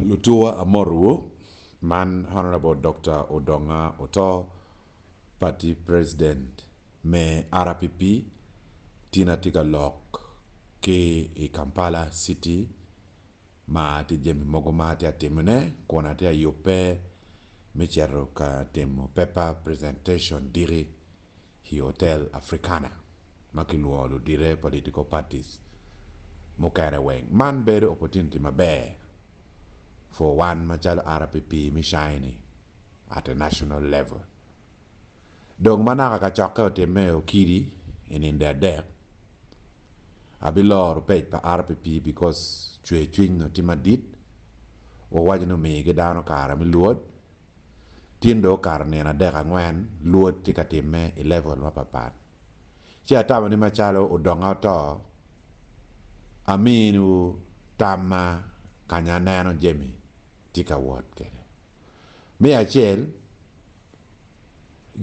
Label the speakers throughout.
Speaker 1: Lutuwa amotowu, man Honourable Dokta Odonga Otto, Party President me RPP, tin atye ka lok ki i Kampala City ma tye jami mogo ma atye ka timone kun atye ka yubbe me cito ka timo paper presentation diki i Hotel Africana ma kilwongo ludite political parties mukene weng. Man bedo opportunity maber for wan macalo RPP me shining at a national level. Dong ma naka kacokke otimme i Okidi i ninde adek, abiloro page pa RPP because cwer cwiny nongo tye madit, wawaco ni omigi dano kare me lwod. Tin dong okato nino adek angwen, lwod tye ka timme i level mapapat. Ci atamo ni macalo odonga oto, aminiwu tamma kanya aneno jami tye ka wot kwede. Me acel,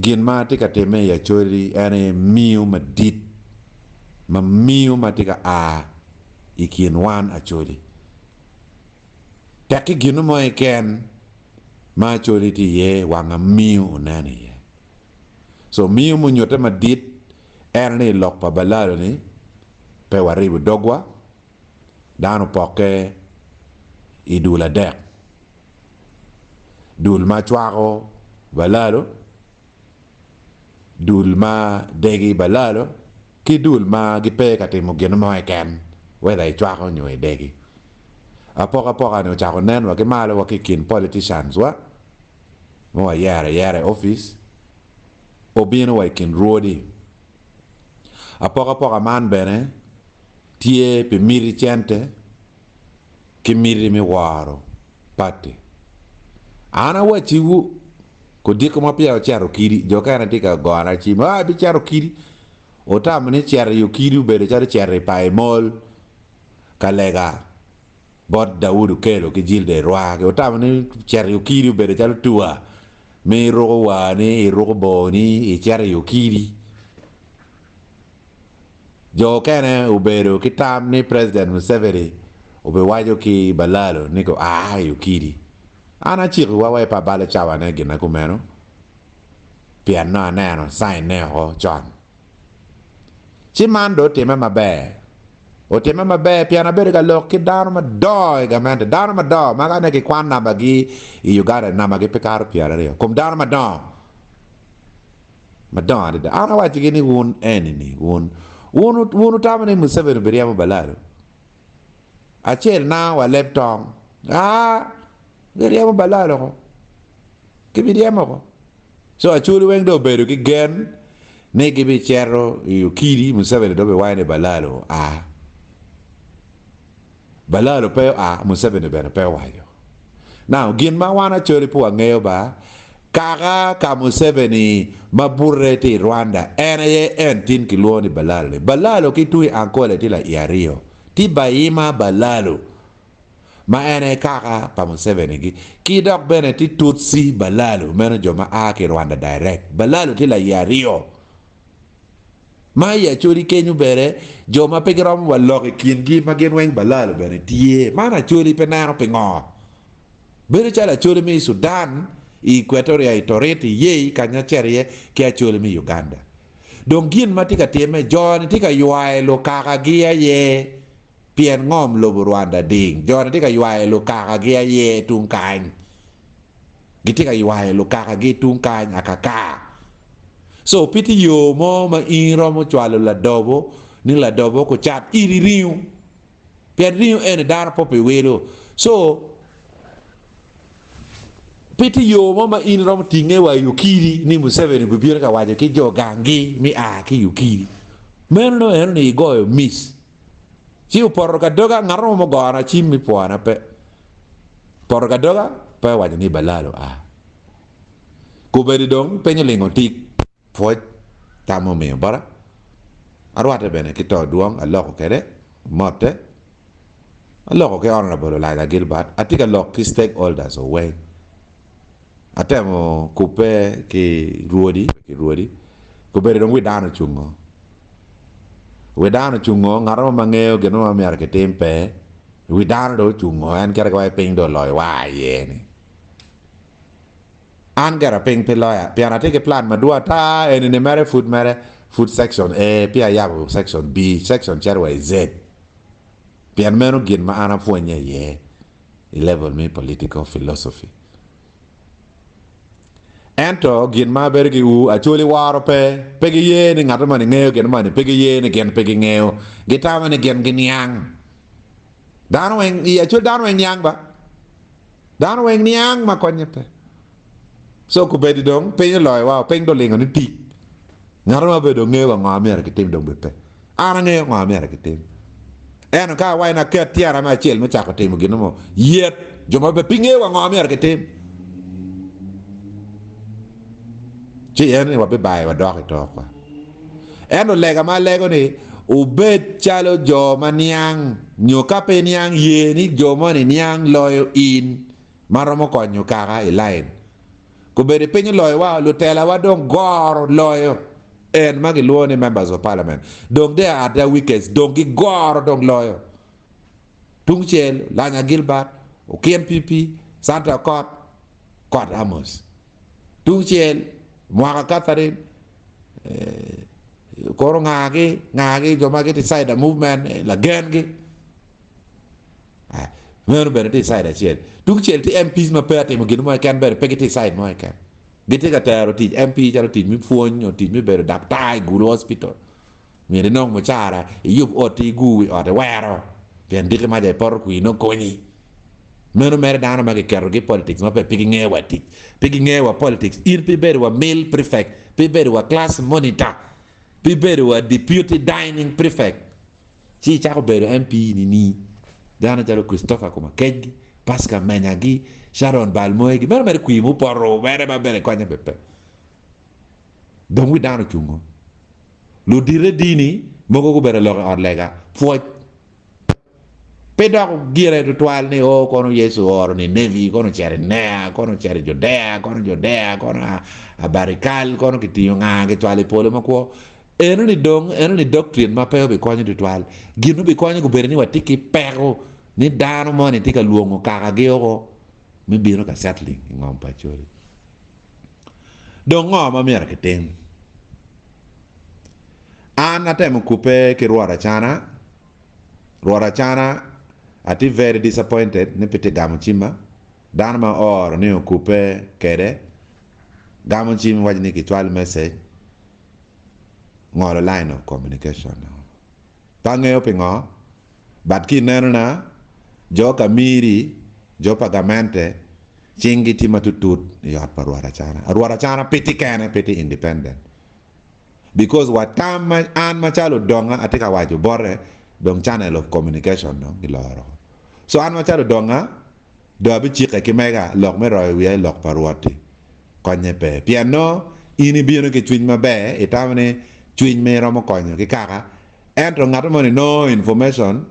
Speaker 1: gin ma tye ka timme i Acholi en aye miyo madit ma miyo ma tye ka a i kin wan Acholi. Tekki gin mo keken ma Acholi tye iye wang amiyo onen iye. So miyo munyutte madit en ni lok pa Balalo ni pe waribo dogwa, dano opokke i dul adek, dul ma cwako Balalo, dul ma degi Balalo ki dul ma gipe ka timo gin mo keken whether icwako nyo idegi. Apokapoka-ni ocako nen wa ki malo wa ki i kin politicians wa ma wayero ayera i opic obino wa i kin rwodi. Apokapoka man bene tye pi miti cente ki miti me woro pati. An awacciwu Odiko ma peya wucito okidi, jo okene tye ka gona cim, Aa, ibicito okidi! Wutamo ni cito i okidi obedo calo cito i Paimol ka lega bot Daudi Okello ki Jilda Irwagi. Wutamo ni cito i okidi obedo calo tua ma iruko warni, iruko boni, icito i okidi. Jo okene obedo ki tam ni President Museveni obiwaco ki Balalo ni gua i okidi. An acikowa wek pe abalo cawane gina kumeno, pien nongo aneno caine oko con. Ci man dong otimme maber. Otimme maber pien abedo ka lok ki dano madongo i gamente, dano madongo ma ka ne kikwan nambagi i Uganda nambagi pe kato pyeraryo, kom dano madongo madongo adada. An awaccigi ni wun eni-ni, wun, wun, wun wutamo ni Museveni obiryemo Balalo? Acel na wa leb tong. Aa, giryemo balal oko. Gibiryemo oko. So Acholi weng dong obedo ki gen ni gibicito i Okidi, Museveni dong obiwaco ni balal oa. Balal pe oa, Museveni bene pe owaco. Now, gin ma wan Acholi pe wangeyo ba, kaka ka Museveni ma bute tye i Rwanda en aye en tin kilwongo ni Balalo-ni. Balalo ki tung i Ankole tye laiye aryo. Tye Bayima Balalo ma en aye kaka pa Museveni-gi ki dok bene tye Tutsi Balalo meno jo ma a ki i Rwanda direct. Balalo tye laiye aryo. Ma i Acholi kenyo bene jo ma pe giromo wa lok i kingi ma gin weng Balalo bene tye. Man Acholi pe neno pingo? Bedo calo Acholi me i Sudan, i Equatoria, i Torit, i Yei, kanya acito iye, ki Acholi me Uganda. Dong gin ma tye ka timme, jo-ni tye ka ywayo lukakagi aye pien ngom lobo Rwanda ding. Jo-ni tye ka ywayo lukakagi aye tung kany. Gitye ka ywayo lukakagi tung kany akaka. So pe tye yo mo ma in iromo cwalo ladobo ni ladobo kucat iri ringo. Pien ringo eni dano pe obiwilo. So pe tye yo mo ma in iromo tinge wa i okiri ni Museveni obibino ka waco ki jo ganggi mi a ki i okiri. Meno nongo eno ni igoyo mic. Ci opoto ka doga ngat mo mugona cim mi pwona pe. Poto ka doga pe owaco ni Balalo a. Kobedi dong piny olingo tik. Pwoc tam omiyo bota. Arwatte bene ki to dwong aloko kwede motte. Aloko ki Honourable Olaga Gilbert. Atye ka lok ki stakeholders weng. Atemo kubbe ki rwodi ki rwodi. Kobedo dong wi dano ocungo. Wi dano ocungo ngat mo ma ngeyo gin mo ma myero kitim pe. Wi dano dong ocungo en kite wa i piny dong oloyo wa iye ni. An gera piny pe loya pien atye ki plan madwong ata eni ni mere pud mere pud section A peya ayabo section B section cito wa i Z pien meno gin ma an apwonye iye i level me political philosophy. Ento gin ma abedo ki ur Acholi woro pe, pe giye ni ngat moni ngeyo gin moni, pe giye ni gin pe gingeyo, gitamo ni gin giniang. Dano weng i Acholi dano weng niang ba? Dano weng niang ma konye pe. So kobedi dong piny oloyo wa, piny dong olingo ni tic. Ngat ma bedo ngeyo wa ngo myero kitim dong bed pe. An angeyo ngo myero kitim. Ento ka awaco ni aket tyena me acel me cako timo gin mo, yet jo ma pe ngeyo wa ngo myero kitim. Ci en ni wabibayo wadok i tokwa. Ento lega ma alego ni wubed calo jo ma niang, nyo ka pe niang, ye ni jo moni niang loyo in ma romo konyo kaka i lain. Kobedo piny oloyowa, lutelawa dong goro loyo en ma gilwongo ni members of parliament. Dong they are at their weakest, dong gigoro dong loyo. Tungcel, Olanya Gilbert, Okin PP, Santa Okot, Kot Amos. Tungcel, Mwaka Catherine, eh, kono ngagi, ngagi jo ma gitye side movement, eh, lagengi. Meno bene tye i cide acel. Tungcel tye MPs ma pe atimo gin mo keken bene pe gitye i cide mo keken. Gitye ka tero tic MP calo tic me pwony nyo tic me bedo daktar i Gulu Hospital. Myero inong mucara, iyub oti, igur wi ot, iwero pien diki maca ipoto kwir nongo konyi. Meno mere dano ma giketogi i politics ma pe gingeyo wa tic, pe gingeyo wa politics. In pe ibedo wa mill prefect, pe ibedo wa class monitor, pe ibedo wa deputy dining prefect. Ci icako bedo MP nini? Dano calo Christopher Komakecgi, Pascal Menyagi, Sharon Balmoegi, meno mere kwir mupoto mere ma bene konye be pe. Dong wi dano ocungo. Ludite dini mogo gubedo lok i ot lega, pwoc pe dok gire tutwal ni o kono Yecu ooro Ninevi, kono ocito i Nea, kono ocito i Judea, kono Judea, kono Abarikal, kono kitingo nga kicwalo i polo makwo. Enoni dong, enoni doctrine ma pe obikonyo tutwal. Gin obikonyo gubedo ni watye ki peko ni dano moni tye ka lwongo kakagi oko me bino ka settling i ngom pa Acholi. Dong ngo ma myero kitim? An atemo kubbe ki Rwot Acana. Rwot Acana atye very disappointed ni pe tye gamo cimma. Dano ma ooro ni okubbe kede gamo cim waco ni kicwal message. Ngolo line of communication no. Pe angeyo pingo, but ki ineno na, jo Kamiri, jo pa gamente, cing gi tye matutut i ot pa Rwot Acana. Rwot Acana pe tye kene, pe tye independent. Because wa tam ma an macalo odonga atye ka waco bote, dong channel of communication dong giloro. So an macalo odonga, Dong abicikke ki mega lok me royo wiya i lok pa Rwot-ti konye pe. Pien nongo in ibino ki cwiny maber, itamo ni cwiny ma iromo konyo ki kaka, ento ngat moni nongo information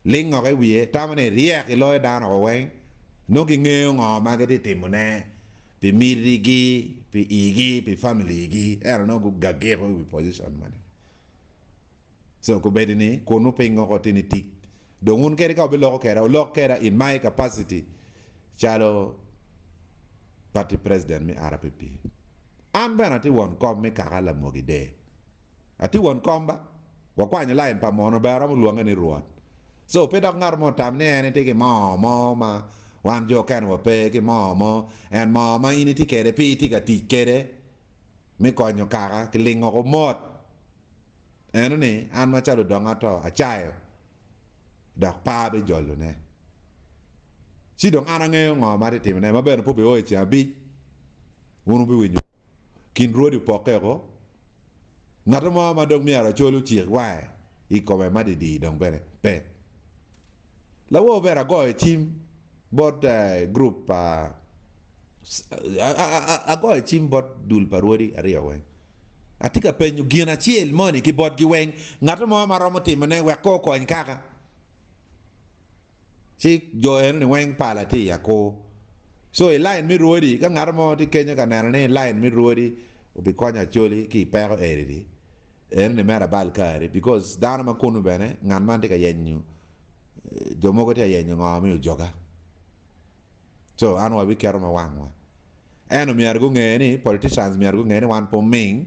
Speaker 1: ling oko i wiye, tamo ni iryek iloyo dano oko weng, nongo gingeyo ngo ma gitye timone pi mitigi, pi igi, pi family-gi, ento nongo gugagiko i wi position moni. So kobedi ni kunu piny oko tye ni tic. Dong wun kadi ka wubiloko keda, wulok keda in my capacity calo party president me RPP. An bene atye won kom me kaka Lamogi Dee. Atye won kom ba. Wakwanyo line pa mono bene aromo lwonge ni Rwot. So pe dok ngat mo otam ni en etye ki moo mo ma wan jo okene wape ki moo mo. En moo ma in itye kede pe itye ka tic kede me konyo kaka ki lingo ko mot. Eno ni, an macalo odonga ato, acayo, dok pe abijolone. Ci dong an angeyo ngo ma atye timone, ma bene pe obio i ceng abic, wun wubiwinyo kin rwodi opokke oko, ngat mo ma dong myero acol ocik wange i kome madidi dong bene pe. Lawor bene agoyo cim bot gurup pa agoyo cim bot dul pa rwodi aryo weng. Atye ka penyo gin acel moni ki botgi weng, ngat mo ma romo timone wek ko okony kaka. Ci jo eno ni weng pala tye i akur. So i line me rwodi, ka ngat mo tye kenyo ka neno ni line me rwodi obikonyo Acholi ki i peko eni-ni, eno ni mere abal kari because dano ma kunu bene ngat man tye ka yenyo. Jo mogo tye ka yenyo ngo me ojoga. So an wabiketo ma wangwa. Ento myero gunge ni politicians myero gunge ni wan pe oming,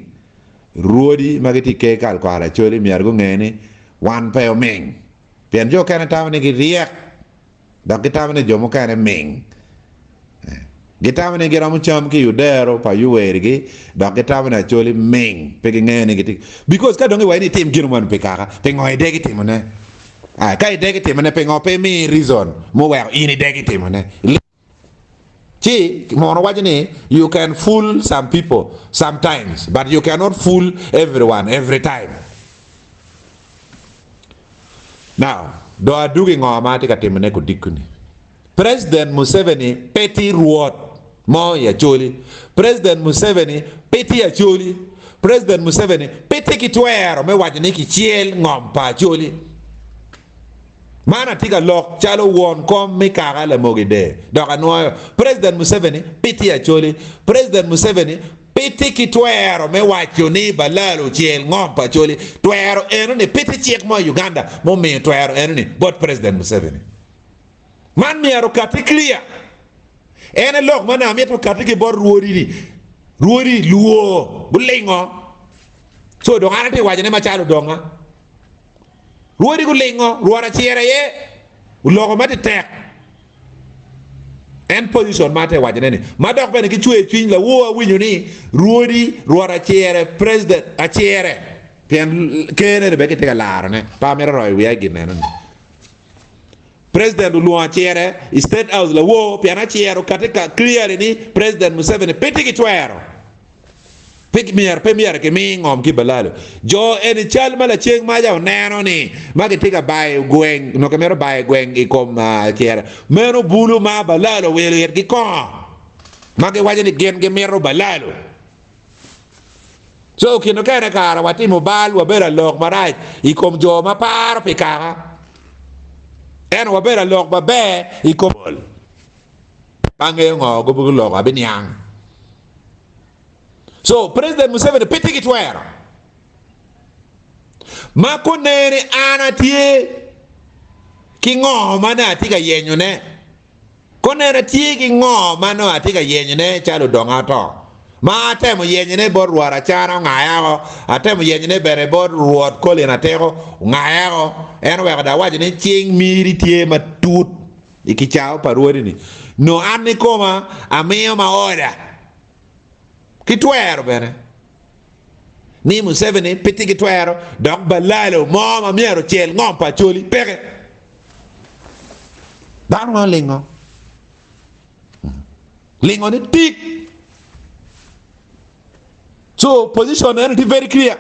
Speaker 1: rwodi ma gitye i ker kal kwaro Acholi myero gunge ni wan pe oming. Pien jo okene tamo ni giryek dok gitamo ni jo mukene ming. Gitamo ni giromo cam ki i odero pa Yuwerigi dok gitamo ni Acholi ming pe gingeyo ni gitye because ka dong iwaco ni itim gin moni pi kaka pingo idegi timone? Ah, ka idegi timone pingo pe imi reason muweko in idegi timone? Ci mono waco ni you can fool some people sometimes but you cannot fool everyone every time. Now, dong adugi ngo ma atye ka timone kodiko-ni. President Museveni pe tye rwot mo i Acholi. President Museveni pe tye Acholi. President Museveni pe tye ki twero me waco ni kicel ngom pa Acholi. Man atye ka lok calo won kom me kaka Lamogi Dee dok anwoyo. President Museveni pe tye Acholi. President Museveni pe tye ki twero me waco ni Balalo ocel ngom pa Acholi. Twero enoni pe tye cik mo i Uganda mumiyo twero enoni bot President Museveni. Man myero okatti clear. En aye lok ma nongo amito okatti ki bot rwodi ni, rwodi lwor gulingo. So dong an atye wacone macalo odonga. Rwodi gulingo, Rwot aciro aye oloko ma tetek. En position ma atye wacone ni, ma dok bene ki cwer cwiny lawor awinyo ni rwodi Rwot acire, president acire, pien ker ne ni bene kitye ka larone, pe amito royo wiya i gin eno ni. President olwongo acere i state house lawor pien acero okati ka clearly ni President Museveni pe tye ki twero pe myero pe myero ki mi ngom ki balalo jo eni cal ma laceng maca oneno ni ma gitye ka bayo gweng nyo gimito bayo gweng i kom acere meno bulu ma balalo owilo itgi kongo ma giwaco ni gin gimito balalo. Co kine kene kare watimo bal, wabedo alok marac i kom jo ma paro pi kaka, ento wabedo alok maber i kom pol. Pe angeyo ngo guloko, abiniang. So President Museveni pe tye ki twero ma koneni an atye ki ngo ma nongo atye ka yenyone. Koneno atye ki ngo ma nongo atye ka yenyone calo odonga ato, ma atemo yenyone bot Rwot Acana ongaya oko, atemo yenyone bene bot Rwot Colin Atiko ongaya oko, en oweko dong awaco ni cing miri tye matut i kicaa pa rwodi-ni, nongo an kikoma amiyo ma oda ki twero bene ni Museveni pe tye ki twero dok balalo mo ma myero ocel ngom pa Acholi peke. Dano ma olingo lingo ni tik. So position eno tye very clear.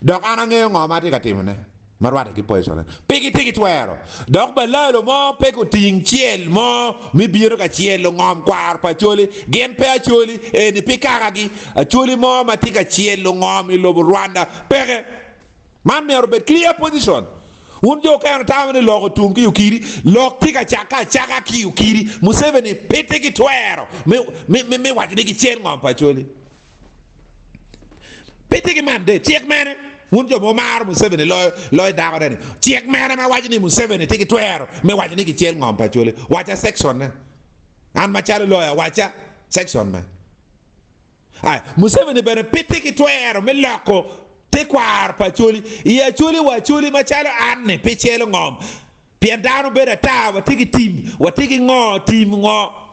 Speaker 1: Dok an angeyo ngo ma atye ka timone ma rwatte ki position eno. Pe gitye ki twero. Dok balalo mo pe guting cel mo mi bino ka celo ngom kwaro pa Acholi. Gin pe Acholi, eni pi kakagi. Acholi mo ma tye ka celo ngom i lobo Rwanda peke. Man myero obed clear position. Wun jo okene tamo ni lok otum ki okiri, lok tye ka cakke acaka ki okiri. Museveni pe tye ki twero me, me, me waco ni gicen ngom pa Acholi. Pe tye ki mandate. Cik mene? Wun jo ma wumaro Museveni loyo, loyo dakone ni. Cik mene ma waco ni Museveni tye ki twero me waco ni gicel ngom pa Acholi? Waca section ne. An macalo lawyer waca section me. Museveni bene pe tye ki twero me loko tekwaro pa Acholi. I Acholi wa Acholi macalo an-ni pe celo ngom pien dano bedo ata, watye ki tim, watye ki ngo, tim ngo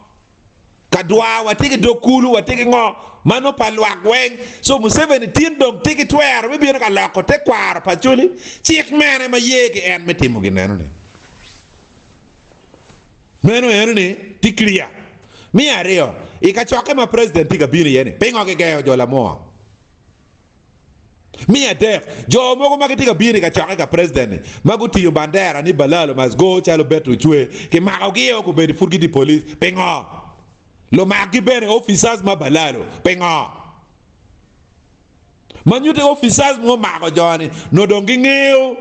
Speaker 1: kadwa, watye ki dog kulu, watye ki ngo ma nongo pa lwak weng. So Museveni tin dong tye ki twero me bino ka loko tekwaro pa Acholi. Cik mene ma ye ki en me timo gin eno-ni? Meno eno ni tye clear. Me aryo, i kacokke ma president tye ka bino iye ni, pingo kigengo jo lamwor? Me adek, jo mogo ma gitye ka bino i kacokke ka president ni, ma gutingo bandera ni Balalo must go calo Betty Ocwe, kimakogi o gubedo pud gitye i police, pingo? Lumakgi bene officers ma Balalo, pingo? Ma nyutti officers ma omako jo-ni nongo dong gingeyo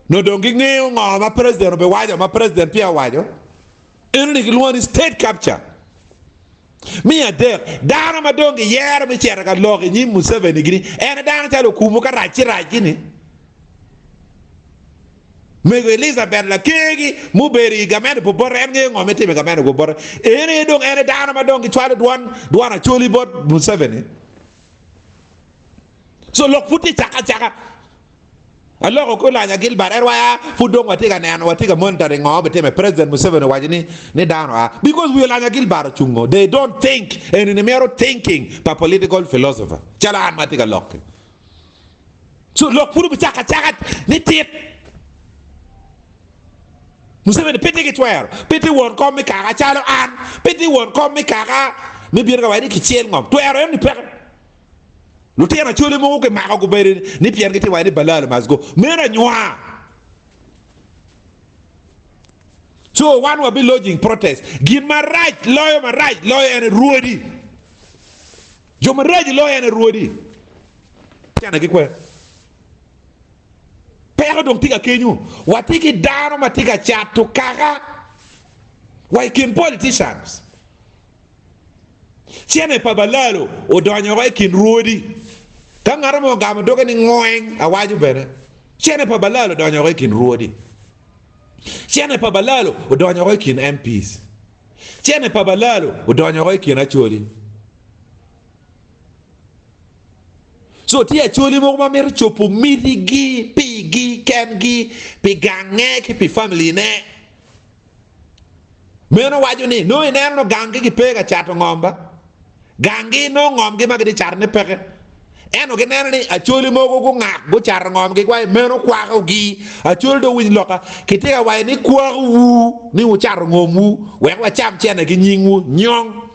Speaker 1: nongo dong gingeyo ngo ma president obiwaco ma president peya owaco. Eno-ni kilwongo ni state capture. Me adek, dano ma dong giyero me cito ka lok i nyim Museveni gini en dano calo okumu ka rac ci rac gini. Mego Elizabeth lakegi mubedo i gamente pa Obote en ngeyo ngo me timo i gamente pa Obote. En aye dong en aye dano ma dong gicwalo dwon dwon Acholi bot Museveni. So lok pud tye caka acaka. Aloko ki Olanya Gilbert en waya pud dong watye ka neno watye ka monitoring ngo bitime President Museveni owaco ni ni dano a because wi Olanya Gilbert ocungo they don't think eni ni mito thinking pa political philosopher calo an ma atye ka lok-ki. So lok pud obicako acaka ni tit. Museveni pe tye ki twero, pe tye won kom me kaka calo an, pe tye won kom me kaka me bino ka waco ni kicel ngom. Twero eno ni peke. Lutino Acholi mogo kimako gubedo ni pien gitye waco ni Balalo must go. Meno anywar. So wan wabi lodging protest. Gin marac loyo marac loyo en rwodi. Jo maraco loyo en aye rwodi. Cene ki kwer. Peko dong tye ka kenyo. Watye ki dano ma tye ka cato kaka wa i kin politicians. Cene pa balalo odonyo woko i kin rwodi. Ka ngat mo ogamo doge ni ngweng, awaco bene. Cene pa balalo odonyo woko i kin rwodi. Cene pa balalo odonyo woko i kin MPs. Cene pa balalo odonyo woko i kin Acholi. So tye Acholi mogo ma mito cobo mitigi pigi kengi, pi gange ki pi familine. Meno waco ni nongo ineno nongo ganggi gipe ka cato ngom ba? Ganggi nongo ngomgi ma gitye catone peke. Ento gineno ni Acholi mogo gungak gucato ngomgi gwa meno kwakogi. Acholi dong winy loka, kitye ka waco ni kwakowu ni wucato ngomwu wek wacam cene ki nyingwu. Nyong!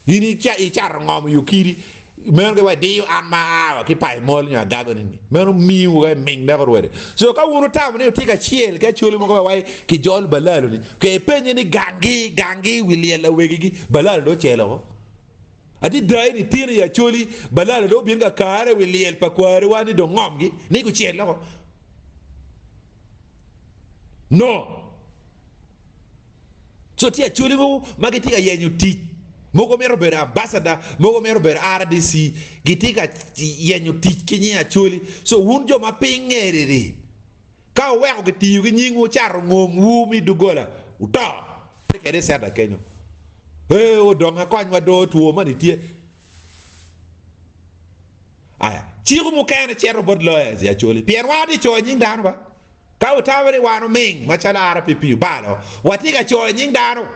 Speaker 1: In icato ngom i okidi, meno giwaco diyo an ma aa wa ki paimol nyo agago ni meno miwu ka iming dako rwede. So ka wun wutamo ni wutye kacel ki Acholi mogo ma waco ki jol balalo ni, ke ipenye ni gangi, gangi wi lyel awegigi, balalo dong ocelo ko. Adada ni tino i Acholi, balalo dong obino ka kare wi lyel pa kwariwa ni dong ngomgi ni gucel loko. No. Co tye Acholi mogo ma gitye ka yenyo tic, mogo mito bedo ambassador, mogo mito bedo RDC, gitye ka yenyo tic ki nying Acholi. So wun jo ma piny ngeri-ri, Ka wuweko gitiyo ki nyingwu cato ngomwu me doggola, wuto. Pe kede i centa kenyo. Ee, odong akonywa do two moni tye. Aya, ciko mukene cito bot lawyers i Acholi pien wan watye coyo nying dano ba. Ka wutamo ni wan oming macalo RPP obalo, watye ka coyo nying dano.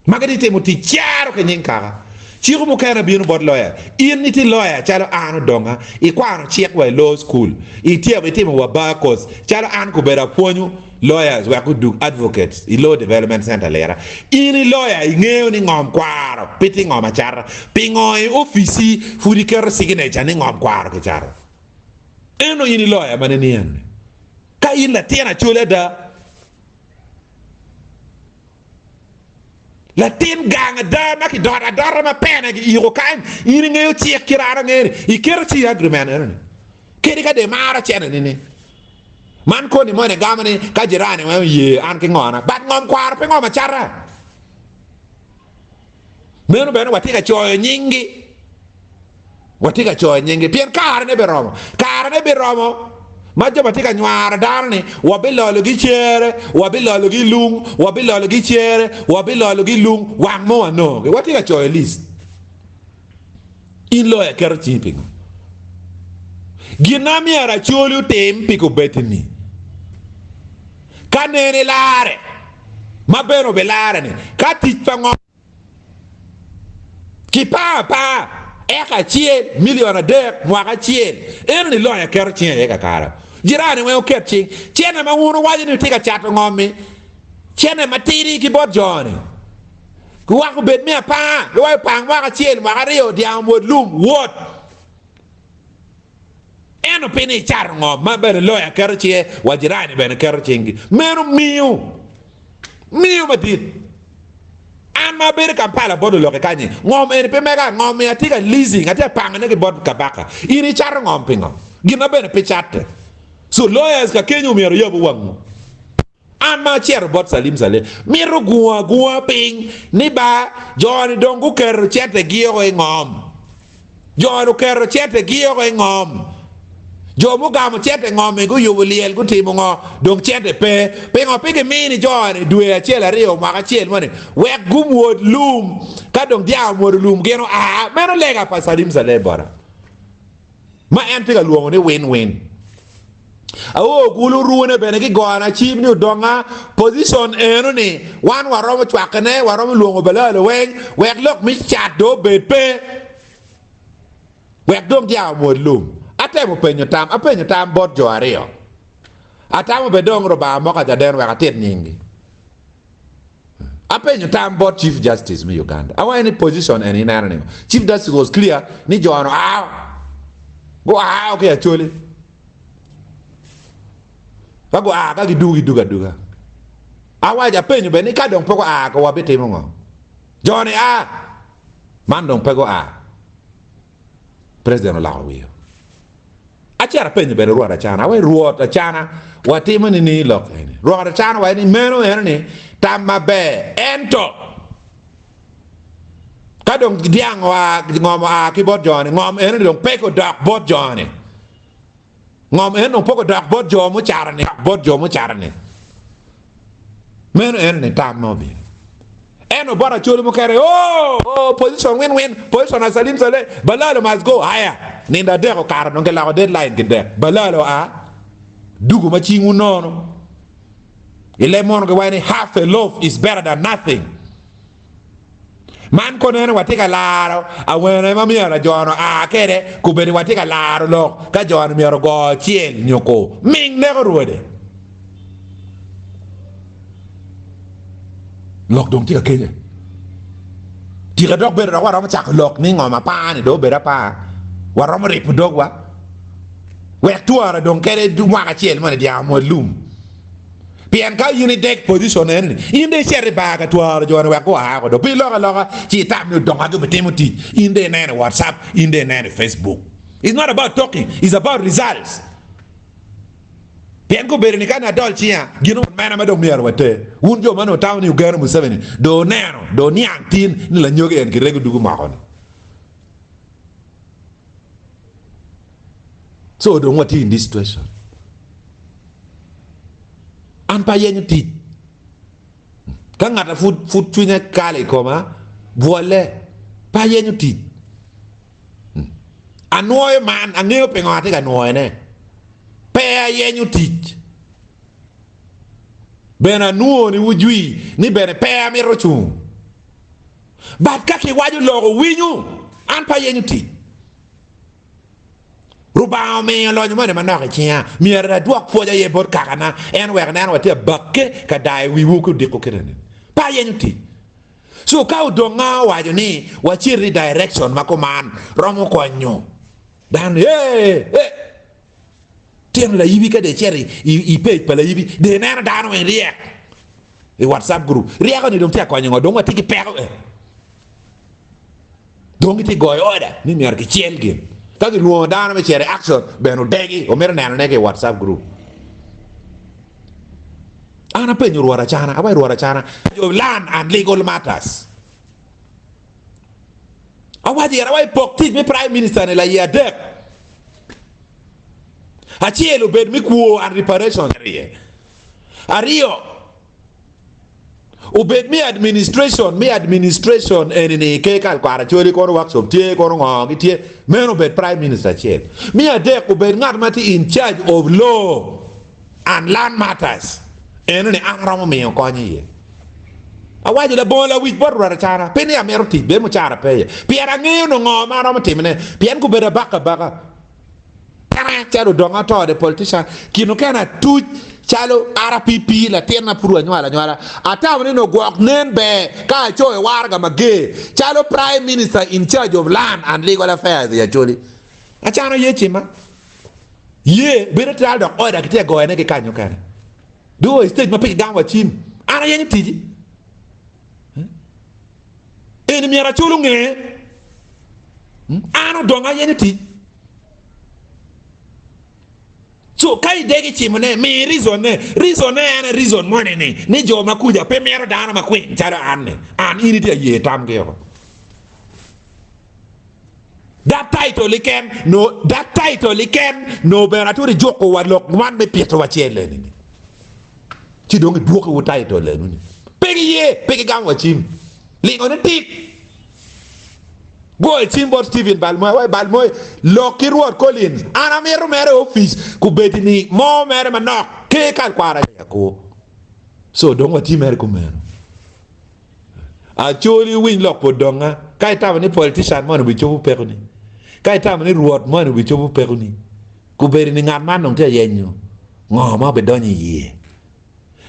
Speaker 1: Ma gitye timo tic caro ki nying kaka. Ciko mukene bino bot loya. In itye loya calo an odonga, ikwano cik wa i law school, ityeko itimo wa bar course calo an kobedo apwonyo lawyers wek gudug advocates i law development center lira. In i loya ingeyo ni ngom kwaro pe tye ngom acata. Pingo i ofici pud iketo signature ni ngom kwaro kicato? Ento in i loya ma nining? Ka in latin Acholi ada, Latin gang ada ma kidoto adota ma pene giiko kany, in ingeyo cik kit an angeyo ni iketo ci i agreement eno ni kadi ka de maro cene ni ni man koni moni gamo ni ka jirani weng oye an ki ngona but ngom kwaro pe ngom acata meno bene watye ka coyo nyinggi Watye ka coyo nyinggi pien karene biromo. Karene biromo ma jo ma tye ka nywaro dano-ni wabilologi i cere, wabilologi i lung, wabilologi i cere, wabilologi i lung, wang mo wanongogi. Watye ka coyo list. In loya iketo cingi pingo? Gin ma myero Acholi otim pi kobeddi-ni, ka nen ilare, ma bene obilare-ni, ka tic pa ngo? Kipar apar, eka acel, milion adek, mwaka acel. Eno-ni loyo aketo cing aye kakare. Jirani weng wuket cing. Cene ma wun wuwaco ni wutye ka cato ngom-mi, cene matidi ki bot jo-ni. Giwako obed me apanga, giwaco pang mwaka acel, mwaka aryo, dyang omwod lum, wot. Ento pi ni icato ngom ma bene loyo aketo cinge, wa jirani bene keto cinggi. Meno miyo, miyo madit. An ma abedo i Kampala bot oloki kanyi, ngom eni pe mega, ngom-mi atye ka leasing, atye ka pangone ki bot kabaka. In icato ngom pingo? Gin-na bene pe catte. So lawyers ka kenyo myero oyabu wangwu. An ma acito bot Salim Saleh, mito gungo agunga piny ni ba jo-ni dong guketo centegi oko i ngom. Jo-ni oketo centegi oko i ngom. Jo mugamo cente ngom-mi guyubo lyel gutimo ngo? Dong cente pe. Pingo pe gimini jo-ni dwe acel aryo mwaka acel moni wek gumwod lum? Ka dong dyang omwodo lum gin oa. Meno lega pa Salim Saleh bota ma en tye ka lwongo ni win win. Awo gulu rune bene gigona cim ni odonga position eno ni wan waromo cwakone waromo lwongo balalo weng wek lok me cat dong obed pe. Wek dong dyang omwod lum. Atemo penyo tam, apenyo tam bot jo aryo. Atamo bed dong Rubanga moko acaden wek atit nyinggi. Apenyo tam bot Chief Justice me Uganda. Awaco ni position eni ineno ningo? Chief Justice was clear ni jo-nu ao. Guao ki Acholi. Ka gua ka gidugo gidugo aduga. Awaco apenyo bene ni ka dong pe gua ko wabitimo ngo? Jo-ni a. Man dong pe gua. President oloko wiye. Acito apenyo bene Rwot Acana, awaco Rwot Acana, watimo nini lok eni? Rwot Acana owaco ni meno eno ni tam maber, ento ka dong dyang oa, ngom oa ki bot jo-ni, ngom eno ni dong pe odok bot jo-ni. Ngom en dong pok odok bot jo mucato-ni, bot jo mucato-ni. Meno en ni tam ma obino. Ento bot Acholi mukene, oh, oh, position win win, position asalim sale, Balalo must go, aya. Nindo adek okato dong kiloko deadline ki dek. Balalo a dugu ma cingwu nono. I leb mono giwaco ni half a loaf is better than nothing. Man kono en watye ka laro awene ma myero jo-nu oa kwede, kombeddi watye ka laro lok ka jo-nu myero ogo cel nyo ku ming neko rwode. Lok dong tye ka kenya. Tika dok bedo dok waromo cako lok ni ngom apar-ni dong obedo apar? Waromo ripo dogwa wek twara dong kede mwaka acel moni dyang omwod lum. Pien ka in idek position eni, in dong icito i bar ka twaro jo-ni wek gua oko dong pe ilok aloka ci itam ni odonga gibitimo tic. In dong ineno i WhatsApp, in dong ineno i Facebook. It's not about talking, it's about results. Pien kobedo ni ka ni adol cinga, gin mene ma dong myero water? Wun jo ma nongo wutamo ni wugeno Museveni, dong wuneno, dong wuniang tin ni lanyogi en kirego dugo moko-ni. So dong watye in this situation. An pe ayenyo tic. Ka ngat a pud pud cwinye kalo i koma, bwolle. Pe ayenyo tic. Anwoyo man, angeyo pingo atye ka nwoyone. Pe ayenyo tic. Bene anwoniwu jwi ni bene pe amito cung. But ka kiwaco lok owinyo, an pe ayenyo tic. Rubanga omiyo lonyo moni manok i cinga, myero adwok pwoc aye bot kakana, en oweko ineno watye abakke ka dayo wiwu ki odiko kite-ni. Pe ayenyo tic. So ka odonga owaco ni wacit i direction ma kuman romo konyo dano ni ee ee tyen layibi ka dong icito i page pa layibi dong ineno dano weng ryek i WhatsApp group ryeko ni dong tye ka konyo ngo dong watye ki peko ee. Dong gitye goyo oda ni myero kicel gin. Ka gilwongo dano me cito i action, bene odegi, wamito nenone ki i WhatsApp group. An apenyo Rwot Acana, awaco Rwot Acana, of land and legal matters. Awaco ira, awaco pok tic me prime minister ni laye adek. Acel obed me kwo and reparations. Aryo, Obed me administration me administration eni ni ke kal kwaro acholi kono workshop tye kono ngo gi tye meno obed prime minister acel. Me adek obed ngat ma tye in charge of law and land matters eno ni an aromo miyo kony iye. Awaco labongo lawic bot Rwot Acana pe ni amito tic bed mucara pe iye pien angeyo nongo ngo ma aromo timone pien gubedo abaka abaka. Kene calo odongo ato the politician kino kene atuc calo RPP latin na pud wanywalo anywala atamo ni nongo gwok nen ber ka acoyo waraga mager calo prime minister in charge of land and legal affairs i Acholi acano ye cima ye bedo calo dok order kitye ka goyone ki kanyo kene dong i stage ma pe kigamo wa cim an ayenyo tici eni myero Acholi onge An odongo ayenyo tic. So ka idegi cimo ne, mi reason ne. Reason ne en reason moni ni, ni jo ma kuca pe mito dano ma kwiny calo an ni. An in itye aye tamgi oko. That title liken no that title liken no bene atwero juko wa lok man me pito wa cel eni ni. Ci dong idwoki wu title enu ni. Pe giye, pe gigamo wa cim. Lingo ni tik. Goyo cim bot Stephen Balmoy, awaco Balmoy, lok ki Rwot Collins, an amito mere opic kubedi ni mo mere manok ke kal kwara ko. So dong watye mere kumeno. Acholi winy lok pa odonga, ka itamo ni politician moni obicobo pekoni, ka itamo ni rwot moni obicobo pekoni, kubedi ni ngat man dong tye ka yenyo ngo ma obidonyo i iye.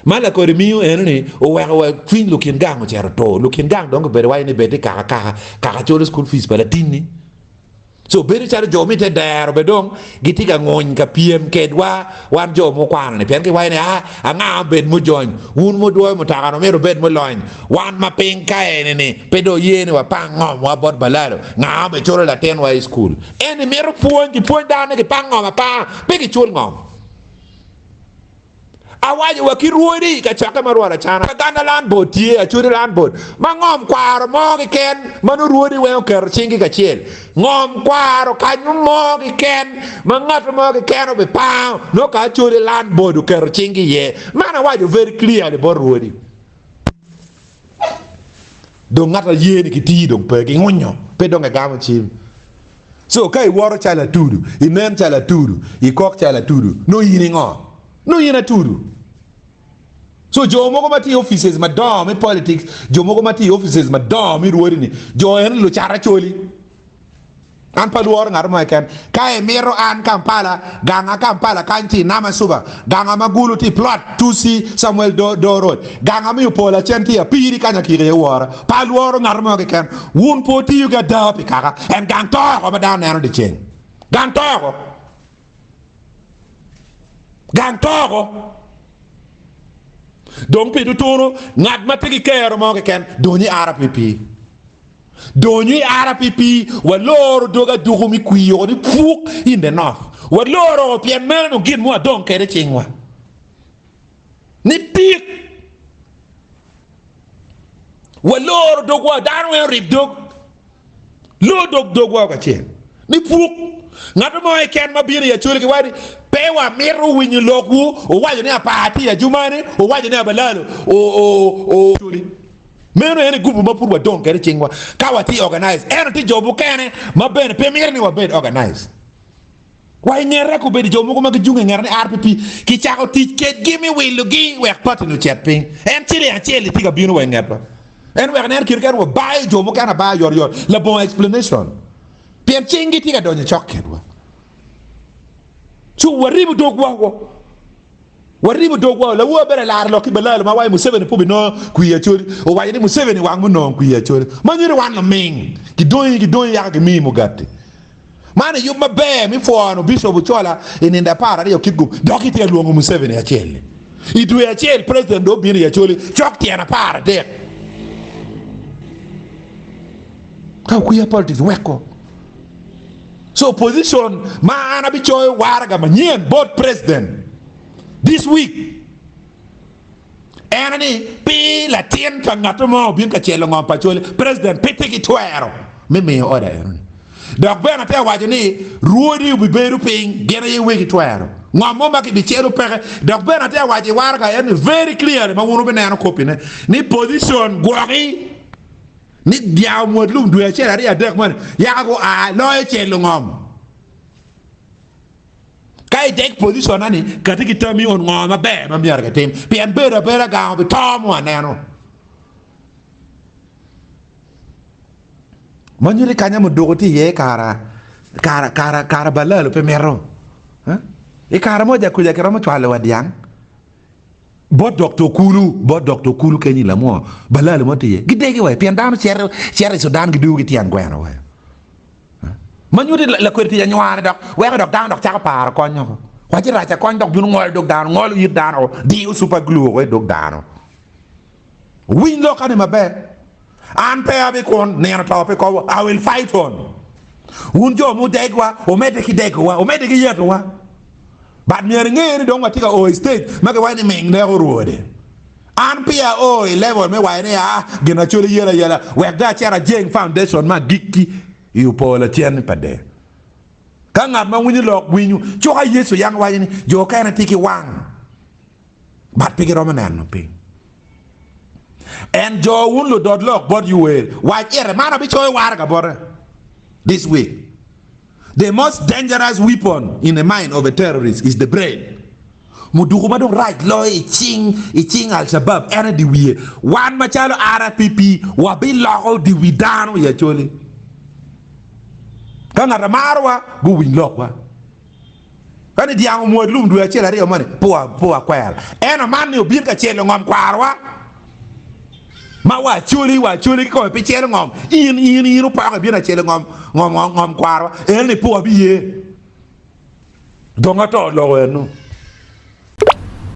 Speaker 1: Ma lakodi miyo eno-ni oweko wa cwiny lukin gang ocito otur. Lukin gang dong gubedo waco ni bed ni kaka kaka, kaka culo school fees pa latinni. So bedo calo jo me te dero be dong gitye ka nguny ka pyem kedwa wan jo mukwano ni pien giwaco ni ah anga obed mujony wun mudwoyo mutoka no myero wubed mulony wan ma piny ka eni ni pe dong ye ni wapang ngomwa bot balalo nga obiculo latinwa i school eni mito pwony gipwony dano ni gipang ngom apanga pe gicul ngom. Awaco wa ki rwodi i kacokke ma Rwot Acana, Uganda Land Board tye, Acholi Land Board, ma ngom kwaro mo keken ma nongo rwodi weng oketo cinggi kacel. Ngom kwaro kanyo mo keken ma ngat mo keken obipango nongo ka Acholi Land Board oketo cinggi iye. Man awaco very clearly bot rwodi. Dong ngat aye ni kitii dong pe, gingunyo, pe dong egamo cim. So ka iwoto calo atudu, inen calo atudu, ikok calo atudu, nongo in ingo? Nongo in atudu. So jo mogo ma tye i offices madongo me politics, jo mogo ma tye i offices madongo me rwodi ni, jo eno lucat acholi. An pe alworo ngat mo keken. Ka imito an Kampala, ganga Kampala kany tye i Namasuba, ganga ma Gulu tye i plot 2C Samuel Doe Road, ganga me Opol acen tye i Apiri kany akiko iye wora. Pe alworo ngat mo keken. Wun pe wutiyo ki ada pi kaka. En gang to oko ma dano neno dyeceng. Gang to oko. Gang to oko. Dong pi tutunu, ngat ma tye ki kero mo keken, dony i RPP. Donyo i RPP, waloro dog aduku me kwir oko ni puk in the north. Waloro oko pien meno dong gin ma wadong kwede i cingwa. Ni tik. Waloro dogwa, dano weng orib dog. Lor dog dogwa oko acel. Ni puk. Ngat mo keken ma bino i Acholi ki waco ni pe wamito winyo lokwu, owaco ni apar tye i Adjumani, owaco ni Abalalo o o o. Meno en aye gupu ma pud wadong kwede i cingwa ka watye organize. Ento tye jo mukene ma bene pe mito ni wabed organize. Wa i ngete kobedo jo mogo ma gijungo i ngete ni RPP kicako tic kedgi me wilogi wek party-ni ocit piny. En ciling acel-li tye ka bino wa i ngetwa. En wek inen kit kene wabayo jo mukene abaya oyotoyot labongo explanation pien cinggi tye ka donyo cok kedwa. Co waribo dogwa woko. Waribo dogwa, lawowa bene laro lok ki balalo ma waco Museveni pe obinongo kwir Acholi. Owaco ni Museveni wang munongo kwir Acholi. Ma nyuto wan luming. Gidongi, gidongi yaka gimiyi mugati. Man i yub maber me pwono Bishop Ochola i nindo 12 Kitgum dok itye ka lwongo Museveni acel-li. I dwe acel President dong obino i Acholi cok tyen 13. Ka okwiya politics weko. So opposition ma an abicoyo waraga manyen bot president this week en ni pi latin pa ngat mo obin ka celo ngom pa Acholi president pe tye ki twero me miyo order eno ni. Dok bene atye ka waco ni rwodi obibedo piny gin aye wegi twero ngom mo ma kibicelo peke. Dok bene atye ka waco i waraga en ni very clearly ma wun wubineno copy ne ni position gwoki Ni dyang omwod lum dwe acel aryo adek moni yaka gua loyo celo ngom. Ka idek position ni kati ki tami on ngo maber ma myero kitim pien bedo abeda gang obi to mo aneno. Ma nyuto kanya muduku tye iye kara kara kara kara balalo pe mito. I kare mo ja kuca kiromo cwalo wa dyang. Bot Dokto Kulu, bot Dokto Kulu kenyo i Lamwo, balalo mo tye iye. Gidegi wa pien dano cito, cito i Sudan gidugo ki tyen gweno wa. Ma nyuto ni lakwede tic anyware dok weko dok dano dok cako paro kony oko. Waci rac akony dok bino ngolo dog dano, ngolo it dano oko, diyo super glue oko i dog dano. Winy lokka ni maber. An pe abikun, nino to pe kobo, I will fight on. Wun jo mudegwa, wumedde ki degowa, wumedde ki yetowa. But myero inge ni dong watye ka o i stage ma kiwaco ni ming neko rwode. An peya ao i level me waco ni aa gin acoli yelo ayela wek dong acit ajeng foundation me agikki. I opo lacen pa der. Ka ngat ma winyo lok winyo, cuka Yecu yam waco ni jo okene tye ki wang, but pe giromo neno piny. En jo wun ludot lok bot Yuweri, wac ite, man abicoyo waraga bote this week. The most dangerous weapon in the mind of a terrorist is the brain. Muduku ma dong rac loyo i cing i cing Al-Shabab en aye di wiye. Wan macalo RPP wabiloko di wi dano i Acholi. Ka ngat a marowa guwiny lokwa. Ka ni dyang omwod lum dwe acel aryo moni pe wakwero. Ento man ni obin ka celo ngom kwarowa ma wa Acholi wa Acholi kikome pe celo ngom. In in in opoko ibino acelo ngom ngom ngom kwarowa eno ni pe wabiye. Dong ato loko eno.